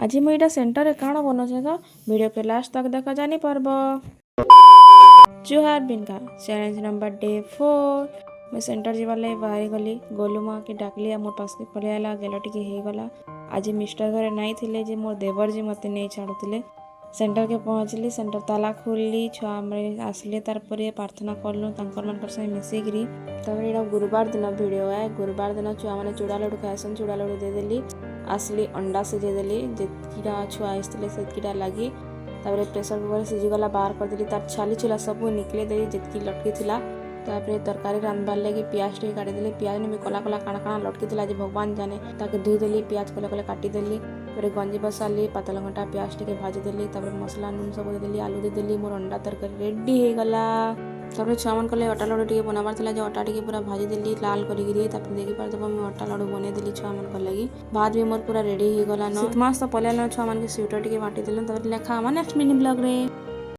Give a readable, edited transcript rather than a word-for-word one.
ଆଜି ମୁଇଁ ଏଇଟା ସେଣ୍ଟରରେ କାଣା ବନଉଛେ ତ ଭିଡ଼ିଓକେ ଲାଷ୍ଟ ତକ୍ ଦେଖ, ଜାନି ପାରବ। ଜୁହାର ବିନକା। Challenge number day 4। ମୁଇଁ ସେଣ୍ଟର ଯିବାର୍ ଲାଗି ବାହାରି ଗଲି। ଗୋଲୁ ମାକେ ଡାକଲି ଆଉ ମୋର୍ ପାସ୍କେ ପଳେଇ ଆଇଲା। ଗେଲ ଟିକେ ହେଇଗଲା। ଆଜି ମିଷ୍ଟର ଘରେ ନାଇଁ ଥିଲେ ଯେ ମୋର୍ ଦେବର ଯେ ମତେ ନେଇ ଛାଡ଼ୁଥିଲେ। ସେଣ୍ଟରକେ ପହଞ୍ଚିଲି, ସେଣ୍ଟର ତାଲା ଖୋଲିଲି, ଛୁଆ ମାନେ ଆସିଲେ। ତାର୍ ପରେ ପ୍ରାର୍ଥନା କଲୁ ତାଙ୍କର ମାନଙ୍କର ସାଙ୍ଗେ ମିଶିକିରି। ତାପରେ ଏଇଟା ଗୁରୁବାର ଦିନ ଭିଡ଼ିଓ ଏ। ଗୁରୁବାର ଦିନ ଛୁଆମାନେ ଚୁଡ଼ା ଲଡ଼ୁ ଖାଇସନ୍, ଚୁଡ଼ା ଲଡ଼ୁ ଦେଇଦେଲି। ଆସିଲି, ଅଣ୍ଡା ସିଝେଇଦେଲି, ଯେତିକିଟା ଛୁଆ ଆସିଥିଲେ ସେତିକିଟା ଲାଗି। ତାପରେ ପ୍ରେସର କୁକରରେ ସିଝିଗଲା, ବାହାର କରିଦେଲି। ତାର ଛାଲି ଛୁଲା ସବୁ ନିକଲେଇ ଦେଲି, ଯେତିକି ଲଟକି ଥିଲା। ତାପରେ ତରକାରୀ ରାନ୍ଧବାର୍ ଲାଗି ପିଆଜ ଟିକେ କାଟିଦେଲି। ପିଆଜ ବି କଲା କଲା କାଣା କାଣା ଲଟକିଥିଲା ଯେ ଭଗବାନ ଜାନେ। ତାକେ ଧୋଇଦେଲି, ପିଆଜ କଲେ କଲେ କାଟିଦେଲି। ତାପରେ ଗଞ୍ଜି ବସାଲି, ପାତଲ ଘଣ୍ଟା ପିଆଜ ଟିକେ ଭାଜିଦେଲି। ତାପରେ ମସଲା, ନୁନ୍ ସବୁ ଦେଇଦେଲି, ଆଲୁ ଦେଇଦେଲି। ମୋର ଅଣ୍ଡା ତରକାରୀ ରେଡି ହେଇଗଲା। ତାପରେ ଛୁଆମାନଙ୍କର ଲାଗି ଅଟା ଲଡ଼ୁ ଟିକେ ବନାବାର ଥିଲା ଯେ ଅଟା ଟିକେ ପୁରା ଭାଜିଦେଲି ଲାଲ କରିକିରି। ତାପରେ ଦେଖି ପାରୁଥିବ, ମୁଇଁ ଅଟା ଲଡ଼ୁ ବନେଇଦେଲି ଛୁଆମାନଙ୍କର ଲାଗି। ଭାତ ବି ମୋର ପୁରା ରେଡି ହେଇଗଲାନ। ଶୀତ ମାସ ତ ପଲେଇଆଇଲାନ, ଛୁଆମାନଙ୍କୁ ସ୍ୱେଟର ଟିକେ ବାଣ୍ଟିଦେଲୁ। ତାପରେ ଦେଖା ହବା ନେକ୍ସଟ ମିନି ବ୍ଲଗ୍ରେ।